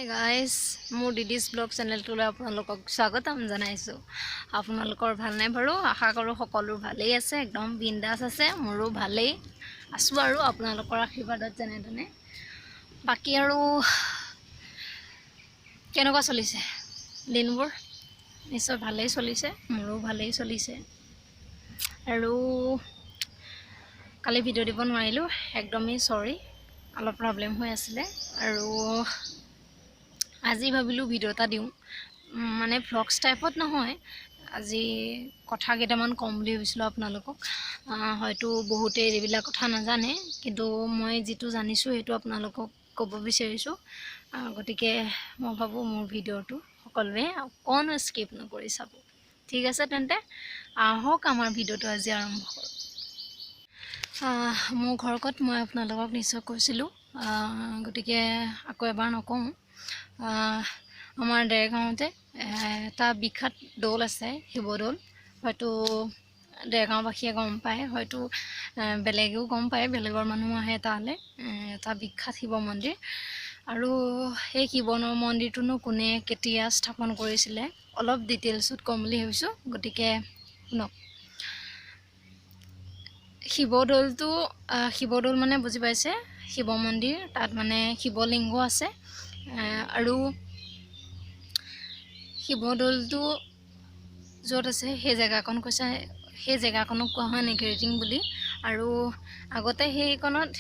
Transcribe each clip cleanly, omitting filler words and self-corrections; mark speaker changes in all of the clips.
Speaker 1: Guys, মোৰ দিদিছ blog চেনেলটোলৈ আপোনালোকক স্বাগতম জনাইছোঁ। আপোনালোকৰ ভালনে বাৰু? আশা কৰোঁ সকলো ভালেই আছে, একদম বিন্দাছ আছে। মোৰো ভালেই আছোঁ আৰু আপোনালোকৰ আশীৰ্বাদত যেনে তেনে। বাকী আৰু কেনেকুৱা চলিছে দিনবোৰ? নিশ্চয় ভালেই চলিছে, মোৰো ভালেই চলিছে। আৰু কালি ভিডিঅ' দিব নোৱাৰিলোঁ, একদমেই চৰি, অলপ প্ৰব্লেম হৈ আছিলে। আৰু আজি ভাবিলোঁ ভিডিঅ' এটা দিওঁ, মানে ভ্লগছ টাইপত নহয়, আজি কথা কেইটামান ক'ম বুলি ভাবিছিলোঁ আপোনালোকক। হয়তো বহুতেই এইবিলাক কথা নাজানে, কিন্তু মই যিটো জানিছোঁ সেইটো আপোনালোকক ক'ব বিচাৰিছোঁ। গতিকে মই ভাবোঁ মোৰ ভিডিঅ'টো সকলোৱে অকণো স্কিপ নকৰি চাব। ঠিক আছে, তেন্তে আহক, আমাৰ ভিডিঅ'টো আজি আৰম্ভ কৰোঁ। মোৰ ঘৰ ক'ত মই আপোনালোকক নিশ্চয় কৈছিলোঁ, গতিকে আকৌ এবাৰ নকওঁ। আমাৰ দেৰগাঁৱতে এটা বিখ্যাত দৌল আছে, শিৱদৌল। হয়তো দেৰগাঁওবাসীয়ে গম পায়, হয়তো বেলেগেও গম পায়, বেলেগৰ মানুহ আহে তালৈ। এটা বিখ্যাত শিৱ মন্দিৰ। আৰু সেই শিৱ মন্দিৰটোনো কোনে কেতিয়া স্থাপন কৰিছিলে, অলপ ডিটেইলছত ক'ম বুলি ভাবিছোঁ, গতিকে শুনক। শিৱদৌলটো, শিৱদৌল মানে বুজি পাইছে, শিৱ মন্দিৰ। তাত মানে শিৱলিংগ আছে। আৰু শিৱদৌলটো য'ত আছে সেই জেগাকণ কৈছে, সেই জেগাকণক কোৱা হয় নেঘেৰিটিং বুলি। আৰু আগতে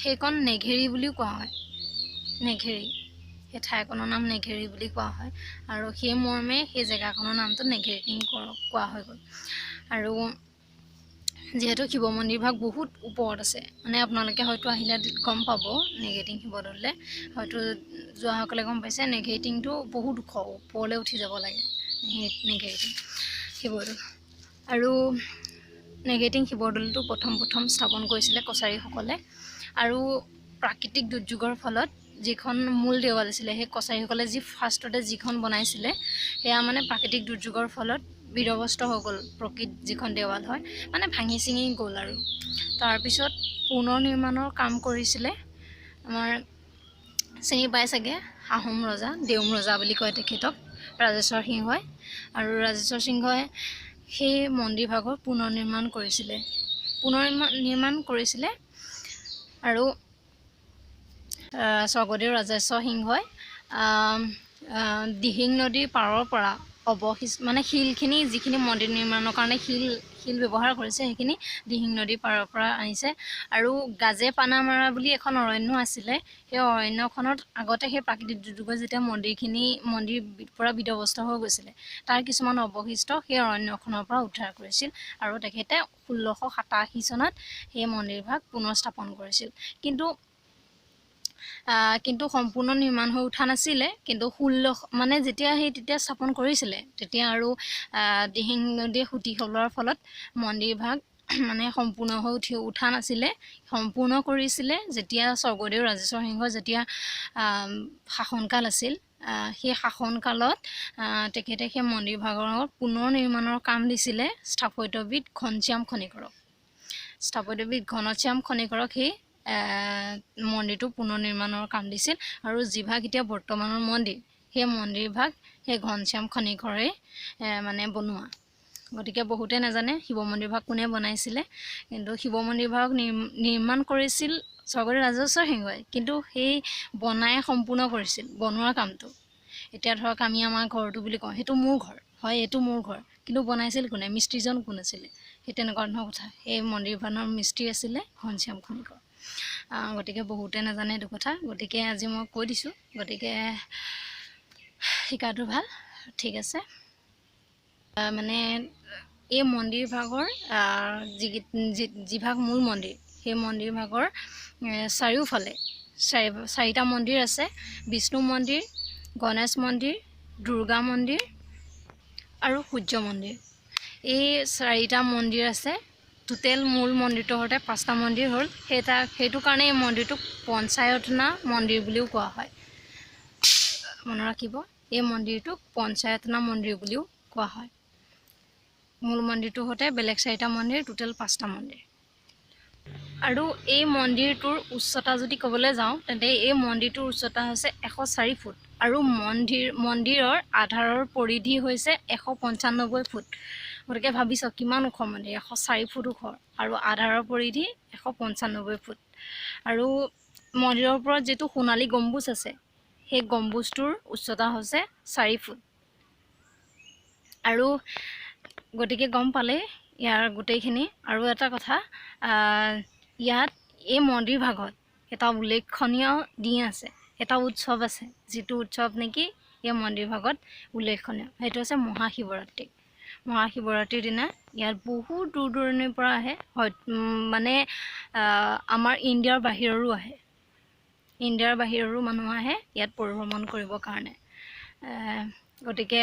Speaker 1: সেইকণ নেঘেৰি বুলিও কোৱা হয়। নেঘেৰি, সেই ঠাইকণৰ নাম নেঘেৰি বুলি কোৱা হয় আৰু সেই মৰ্মে সেই জেগাকণৰ নামটো নেঘেৰিটিং কোৱা হৈ গ'ল। আৰু যিহেতু শিৱ মন্দিৰভাগ বহুত ওপৰত আছে, মানে আপোনালোকে হয়তো আহিলে গম পাব, নেঘেৰিটিং শিৱদৌললৈ হয়তো যোৱাসকলে গম পাইছে, নেঘেৰিটিংটো বহুত ওখ, ওপৰলৈ উঠি যাব লাগে সেই নেঘেৰিটিং শিৱদৌল। আৰু নেঘেৰিটিং শিৱদৌলটো প্ৰথম প্ৰথম স্থাপন কৰিছিলে কছাৰীসকলে। আৰু প্ৰাকৃতিক দুৰ্যোগৰ ফলত যিখন মূল দেৱাল আছিলে, সেই কছাৰীসকলে যি ফাৰ্ষ্টতে যিখন বনাইছিলে, সেয়া মানে প্ৰাকৃতিক দুৰ্যোগৰ ফলত বিধ্বস্ত হৈ গ'ল। প্ৰকৃত যিখন দেৱাল হয়, মানে ভাঙি চিঙি গ'ল। আৰু তাৰপিছত পুনৰ নিৰ্মাণৰ কাম কৰিছিলে আমাৰ চিনি পাই চাগে, আহোম ৰজা, দেউম ৰজা বুলি কয় তেখেতক, ৰাজেশ্বৰ সিংহই। আৰু ৰাজেশ্বৰ সিংহই সেই মন্দিৰভাগৰ পুনৰ নিৰ্মাণ কৰিছিলে, পুনৰ নিৰ্মাণ কৰিছিলে। আৰু স্বৰ্গদেউ ৰাজেশ্বৰ সিংহই দিহিং নদীৰ পাৰৰ পৰা অৱশিষ্ট, মানে শিলখিনি, যিখিনি মন্দিৰ নিৰ্মাণৰ কাৰণে শিল শিল ব্যৱহাৰ কৰিছে, সেইখিনি দিহিং নদীৰ পাৰৰ পৰা আনিছে। আৰু গাজে পানামাৰা বুলি এখন অৰণ্য আছিলে, সেই অৰণ্যখনত আগতে সেই প্ৰাকৃতিক দুৰ্যোগত যেতিয়া মন্দিৰ পূৰা বিধ্বস্ত হৈ গৈছিলে, তাৰ কিছুমান অৱশিষ্ট সেই অৰণ্যখনৰ পৰা উদ্ধাৰ কৰিছিল। আৰু তেখেতে 1687 চনত সেই মন্দিৰভাগ পুনৰ স্থাপন কৰিছিল। কিন্তু সম্পূৰ্ণ নিৰ্মাণ হৈ উঠা নাছিলে। কিন্তু মানে যেতিয়া সেই তেতিয়া স্থাপন কৰিছিলে, তেতিয়া আৰু দিহিং নদীয়ে সুঁতি সলোৱাৰ ফলত মন্দিৰভাগ মানে সম্পূৰ্ণ হৈ উঠা নাছিলে। সম্পূৰ্ণ কৰিছিলে যেতিয়া স্বৰ্গদেউ ৰাজেশ্বৰ সিংহ যেতিয়া শাসনকাল আছিল, সেই শাসনকালত তেখেতে সেই মন্দিৰভাগৰ পুনৰ নিৰ্মাণৰ কাম দিছিলে স্থাপত্যবিদ ঘনশ্যাম খনিকৰক। স্থাপত্যবিদ ঘনশ্যাম খনিকৰক সেই মন্দিৰটো পুনৰ নিৰ্মাণৰ কাম দিছিল। আৰু যিভাগ এতিয়া বৰ্তমানৰ মন্দিৰ, সেই মন্দিৰভাগ সেই ঘনশ্যাম খনিকৰে মানে বনোৱা। গতিকে বহুতে নাজানে শিৱ মন্দিৰভাগ কোনে বনাইছিলে। কিন্তু শিৱ মন্দিৰভাগ নিৰ্মাণ কৰিছিল স্বৰ্গদেউ ৰাজেশ্বৰ সিংহই, কিন্তু সেই বনাই সম্পূৰ্ণ কৰিছিল বনোৱাৰ কামটো। এতিয়া ধৰক আমি আমাৰ ঘৰটো বুলি কওঁ, সেইটো মোৰ ঘৰ হয়, এইটো মোৰ ঘৰ, কিন্তু বনাইছিল কোনে, মিস্ত্ৰীজন কোন আছিলে, সেই তেনেকুৱা ধৰণৰ কথা। সেই মন্দিৰখনৰ মিস্ত্ৰী আছিলে ঘনশ্যাম খনিকৰ। গতিকে বহুতে নাজানে এইটো কথা, গতিকে আজি মই কৈ দিছোঁ। গতিকে শিকাটো ভাল। ঠিক আছে, মানে এই মন্দিৰভাগৰ যিভাগ মূল মন্দিৰ, সেই মন্দিৰভাগৰ চাৰিওফালে চাৰিটা মন্দিৰ আছে: বিষ্ণু মন্দিৰ, গণেশ মন্দিৰ, দুৰ্গা মন্দিৰ আৰু সূৰ্য মন্দিৰ। এই চাৰিটা মন্দিৰ আছে। টোটেল মূল মন্দিৰটোৰ সৈতে পাঁচটা মন্দিৰ হ'ল। সেইটো কাৰণে এই মন্দিৰটোক পঞ্চায়তনা মন্দিৰ বুলিও কোৱা হয়। মনত ৰাখিব, এই মন্দিৰটোক পঞ্চায়তনা মন্দিৰ বুলিও কোৱা হয়। মূল মন্দিৰটোৰ সৈতে বেলেগ চাৰিটা মন্দিৰ, টোটেল পাঁচটা মন্দিৰ। আৰু এই মন্দিৰটোৰ উচ্চতা যদি ক'বলৈ যাওঁ, তেন্তে এই মন্দিৰটোৰ উচ্চতা হৈছে 104 ফুট। আৰু মন্দিৰৰ আধাৰৰ পৰিধি হৈছে 195 ফুট। গতিকে ভাবি চাওক কিমান ওখ মন্দিৰ, 104 ফুট ওখ আৰু আধাৰৰ পৰিধি 195 ফুট। আৰু মন্দিৰৰ ওপৰত যিটো সোণালী গম্বুজ আছে, সেই গম্বুজটোৰ উচ্চতা হৈছে 4 ফুট। আৰু গতিকে গম পালেই ইয়াৰ গোটেইখিনি। আৰু এটা কথা, ইয়াত এই মন্দিৰ ভাগত এটা উল্লেখনীয় দিন আছে, এটা উৎসৱ আছে, যিটো উৎসৱ নেকি এই মন্দিৰ ভাগত উল্লেখনীয়, সেইটো হৈছে মহাশিৱৰাত্ৰি। মহাশিৱৰাত্ৰিৰ দিনা ইয়াত বহুত দূৰ দূৰণিৰ পৰা আহে, হয় মানে আমাৰ ইণ্ডিয়াৰ বাহিৰৰো আহে, ইণ্ডিয়াৰ বাহিৰৰো মানুহ আহে ইয়াত পৰিভ্ৰমণ কৰিবৰ কাৰণে। গতিকে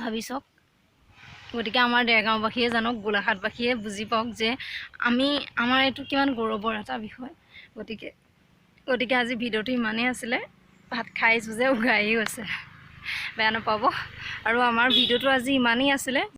Speaker 1: ভাবি চাওক, গতিকে আমাৰ দেৰগাঁওবাসীয়ে জানক, গোলাঘাটবাসীয়ে বুজি পাওক যে আমাৰ এইটো কিমান গৌৰৱৰ এটা বিষয়। গতিকে গতিকে আজি ভিডিঅ'টো ইমানেই আছিলে। ভাত খাইছোঁ যে উগাই গৈছে, বেয়া নাপাব। আৰু আমাৰ ভিডিঅ'টো আজি ইমানেই আছিলে।